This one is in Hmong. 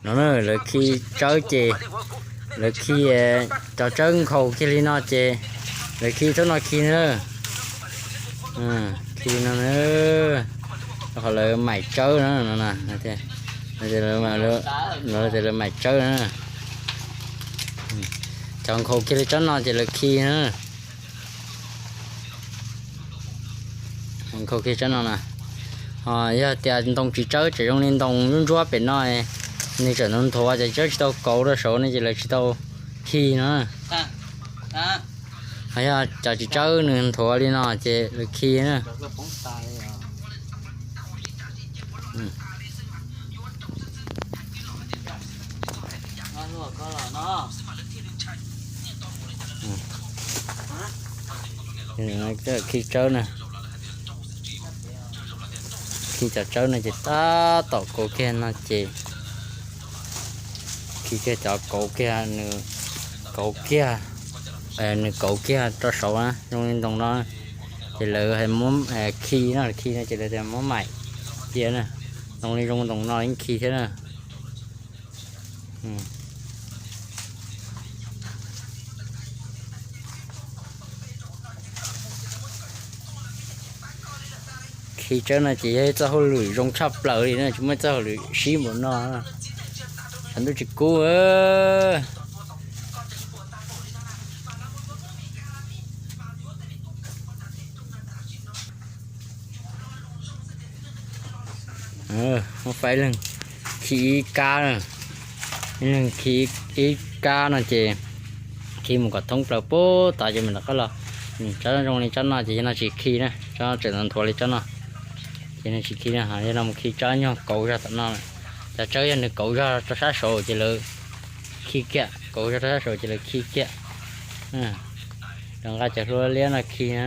No na, lawv khi tsawb ces lawv khi cov tsawb nkhaus kiag li no ces lawv khi thaum no khi na. Khi li no na, qhov lawv maim tsawb na no, lawv tias lawv maim tsawb na. Cov nkhaus kiag li tsob no ces lawv khi na. Nkhaus kiag tsob no na. Ho yog tias ntoo tsis tsawb, tseem zoo li ntoo ntsuab ntsuab pem no, nws tseem nthuav ces tsawb tsis tau kauv rau saud ne ces lawv tsis tau khi no. Ho yog cov tsis tsawb nws nthuav li no ces lawv khi na. Khi tsawb na, khi cov tsawb no ces tab tom kauv kiag no ces khi kiag cov kauv kiag, nws kauv kiag, nws kauv kiag rau saud na, zoo li ntoo no. Ces lawv muab khi no, khi no ces lawv tias muab maim cia na, zoo li zoo ntoo no yeej khi thiab na. Khi tsawb no ces yog ib txoj hauj lwm zoo tshaj plaws li na, tsis muaj ib txoj hauj lwm sib npaum no. Tshav ntuj tsis kub. Muab faib leeg khi ib kab, ib leeg khi ib kab no ces khi mus kom thoob plaws pub tod ces mam rov qab los. Tsob zoo li tsob no ces yog no tsis khi na, tsob tseem nthuav li tsob no ces nws tsis khi na. Yog no mus khi tsob nyuag kauv zog tom no. Cov tsawb yog nws kauv zog rau sab saud ces lawv khi kiag, kauv zog rau sab saud ces lawv khi kiag. Rov nqa cov hlua liab no khi na.